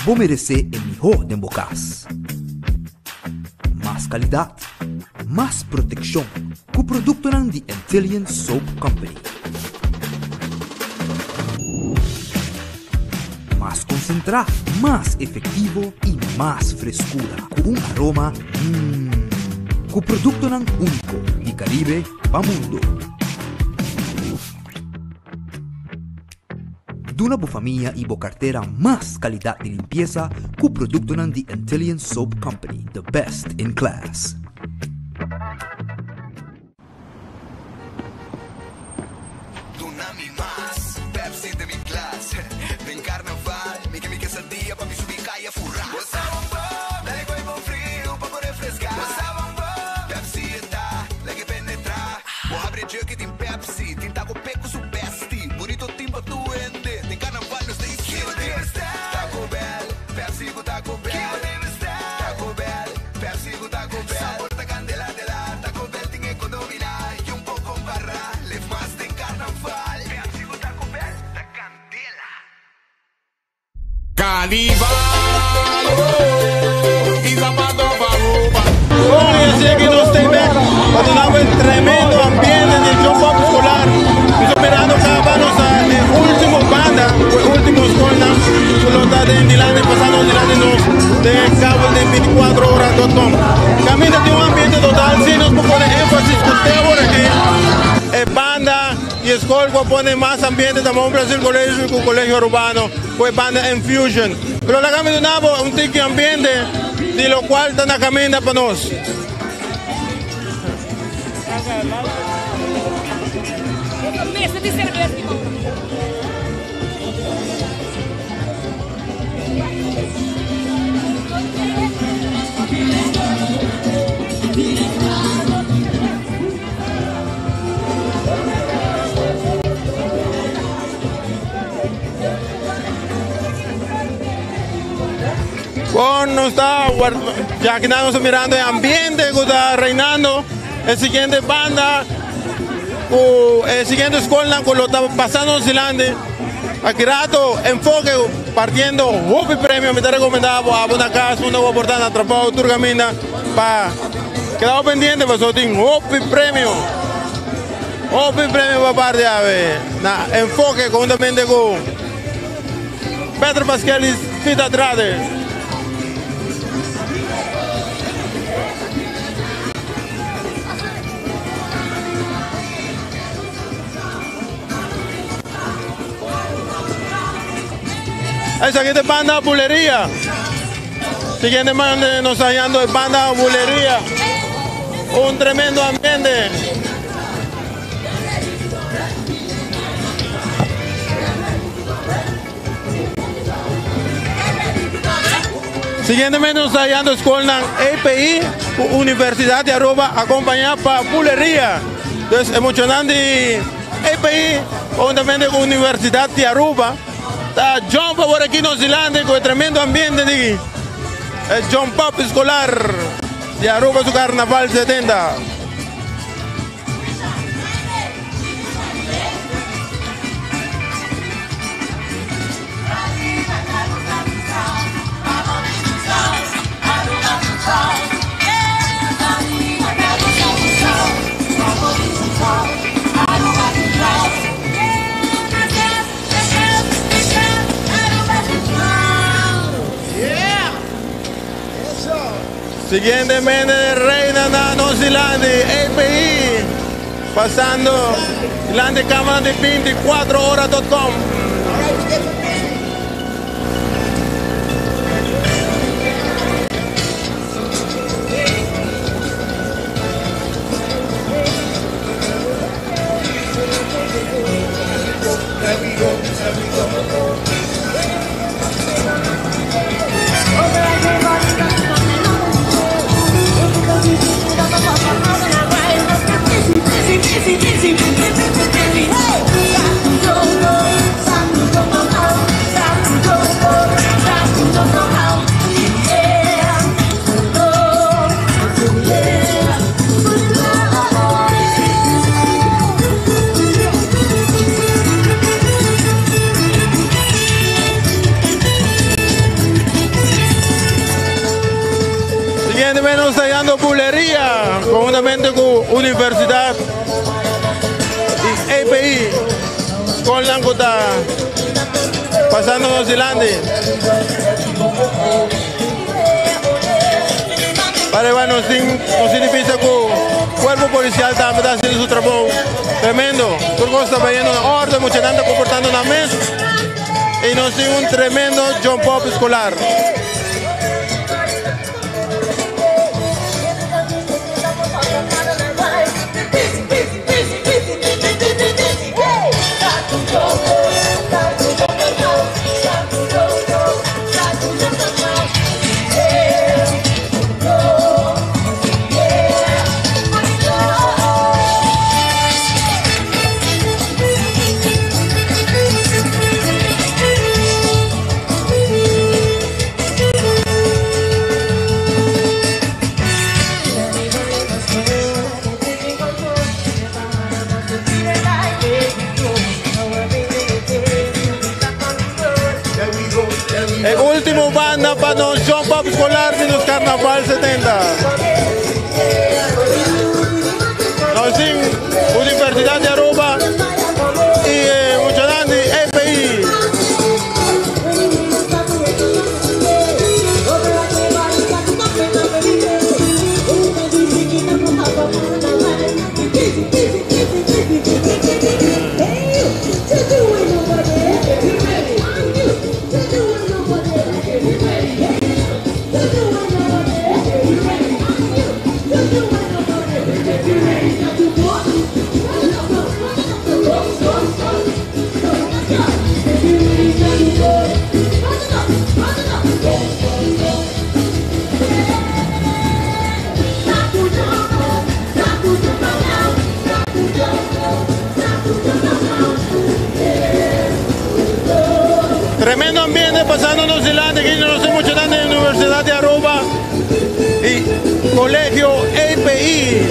Bo meresé e mihó den bo kas. Mas kalidat, mas protekshon ku produktonan di Antillian Soap Company. Mas konsentrá, mas efektivo i mas freskura ku un aroma mmm. Ku produktonan úniko di Karibe pa mundu. Duna bo famia i bo kartera mas kalidat di limpiesa ku produktonan di Antillian Soap Company, the best in class. Duna mi mas Pepsi den mi glas Den carnaval mi ke mi quesadilla pa mi subi caya fura Bo sa bon bon, dale gooi bon friu pa bo refresca Bo sa bon bon, Pepsi e ta lag'e penetra Bo habri e jug y tin Pepsi, tin taco pe cu su bestie Burrito tin pa tur hende, den carnaval nos ta iskende Taco Bell, Pepsi cu Taco Bell Taco Bell, Pepsi cu Taco Bell Sabor ta candela de la Taco Bell tin e codomina y un poco para Lef mas den carnaval Pepsi cu Taco Bell ta candela. Carnival, oh, y zapato pa Aruba. Bon, y así aquí nos ta bek pa duna bo e tremendo ambiente di Jump Up Escolar. Mi ta mirando caba nos ta e ultimo banda cu e ultimo scolnan cu lo ta den dilanti pasando dilanti nos den e kabel di 24 ora dot com. Caminda tin un ambiente total, si nos por pone enfasis cu te awor aki e banda y e scol cu a pone mas ambiente ta Mon Brasil Colegio cu Colegio Arubano cu e banda Enfusion. Pero laga mi duna bo un tiki ambiente di locual ta na caminda pa nos. Bon, nos ta ya que nos mirando el ambiente que está reinando. El siguiente banda, el siguiente escuela que lo está pasando en Zeelandia. Aquí rato, enfoque, partiendo, hopi premio, me te recomendaba a una casa, una oportunidad, atrapado, Turgamina, pa quedado pendiente, pues tin hopi premio. Hopi premio pa parte ave. Na enfoque conjuntamente con Pedro Pascal y Fita Andrade. Esa que banda bulería. Siguiente man nos hallando de banda bulería. Un tremendo ambiente. Siguientemente nos está hallando Escolnan EPI, Universidad de Aruba, acompañada pa Bulería. Entonces, emocionante EPI, juntamente con Universidad de Aruba. Está John por aquí en Zeelandia con el tremendo ambiente de E Jump Up Escolar di Aruba su Carnaval 70. Siguientemente Reina na nos dilanti, API, pasando dilanti cámara di 24hora.com. Siguientemente nos está dando bulería, conjuntamente con Universidad y API, con Languta, pasando Nueva Zelanda. Para bueno, sin, no significa que el cuerpo policial también está haciendo su trabajo tremendo. Todo está vayendo en orden, mucha gente comportando una mesa y nos tiene un tremendo jump up escolar. El último banda para nos Jump Up Escolar de nos Carnaval 70. Nos in Universidad de Aruba y Muchanandi EPI. Tremendo ambiente pasando en Zelanda, aquí no sé mucho en la Universidad de Aruba y Colegio API.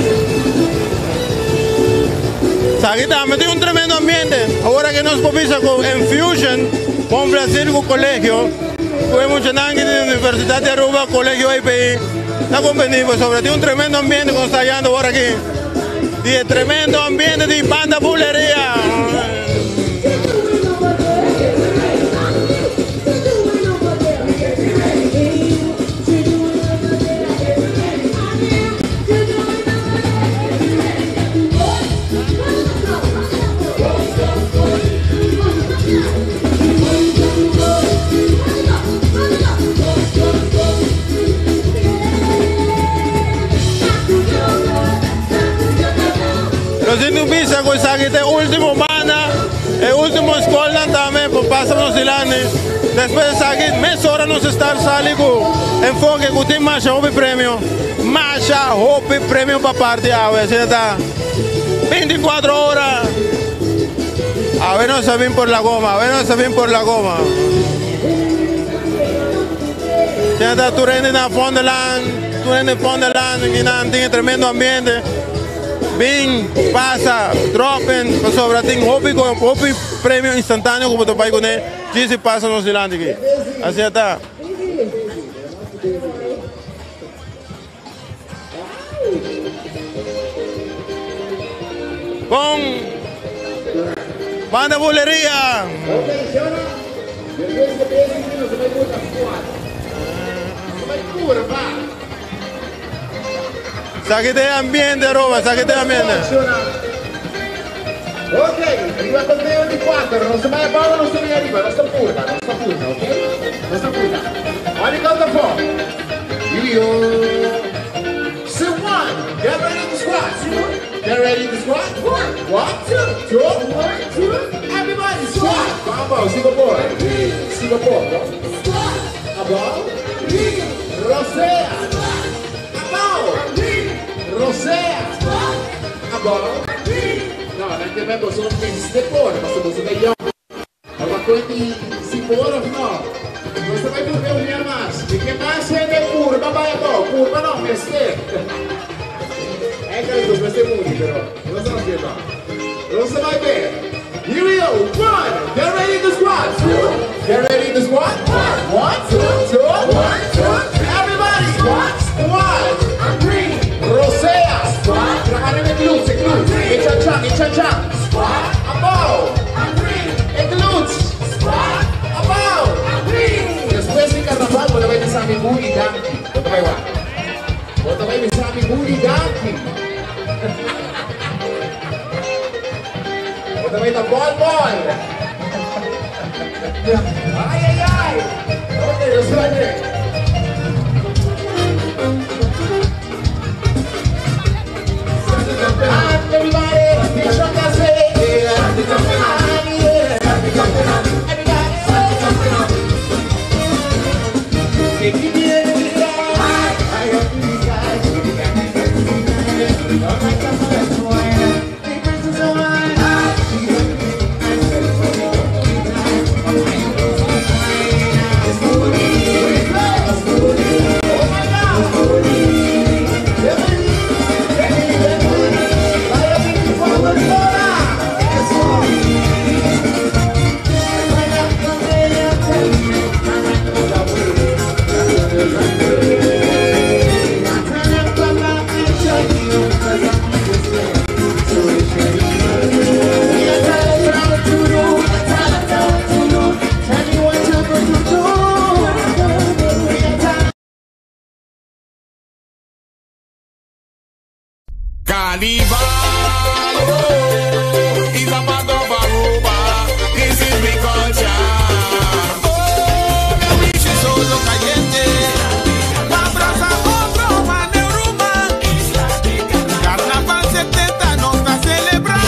Aquí también tiene un tremendo ambiente. Ahora que nos comienza con Infusion, con Brasil con Colegio, fue mucho de la Universidad de Aruba, Colegio API. Está convenido, sobre todo un tremendo ambiente que está hallando ahora aquí. Y el tremendo ambiente de banda bulería. Los indubistas con esa último banda, el último escuela también, pues pasamos delante. Después aquí, mes hora nos estar saliendo enfoque que tiene más hobby premio. Más hobby premio para parte a ver, está 24 horas. A ver, no se ven por la goma, a ver, no se ven por la goma. Ya ta tur hende na Vondellaan, tur hende Vondellaan, y nan tin tremendo ambiente. Bin, pasa, drop in, pasobra tin hopi, hopi premio instantáneo ku bo ta bai kuné, djis i pasa nos dilanti aki. Asina ta. Con Banda Buleria. Saki de ambiente, Aruba, saki de ambiente. Ok, riba conteo di 4. Nos ta bai abou, nos ta bin ariba. Nos ta purba, nos ta purba, ok? Nos ta purba. On the count of 4. Here we go. So one, get ready to squat. Get ready to squat. One, two, two, one, two. Everybody squat. Vamos, sigo por. Sigo por. Squat. Abou. Rosea. Abou. Rosea. Abou. No, nan ke men boso mester por, pasobra boso ta yòn. Aba koe di si por of no. Nos ta bai purba un bia mas. Mi ke mas hende purba bai abou. Purba no, mester. Enkele nos mester muri, pero nos ta hacié no. Nos ta bai be. Here we go. One, get ready to squat. Two, get ready to squat. One, two, two, one, two. Everybody, squat, squat. Rosea. Traha riba e glutes, e glutes. E chanchan, e chanchan. Abou. E glutes. Abou. Despues di carnaval bo ta bai bisa mi booty danki. Bo ta bai wak. Bo ta bai bisa mi booty danki. Bo ta bai ta bol bol. Ay ay ay. Ok, nos ta bai bien. Carnival oh, is a part of Aruba. This is mi culture. Oh, mi wish is solo caliente. Pa brasa otro man Aruba. Carnaval 70 nos ta celebra.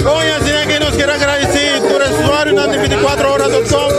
Coño, asina cu nos kier gradici tur usuarionan di 24 horas.com.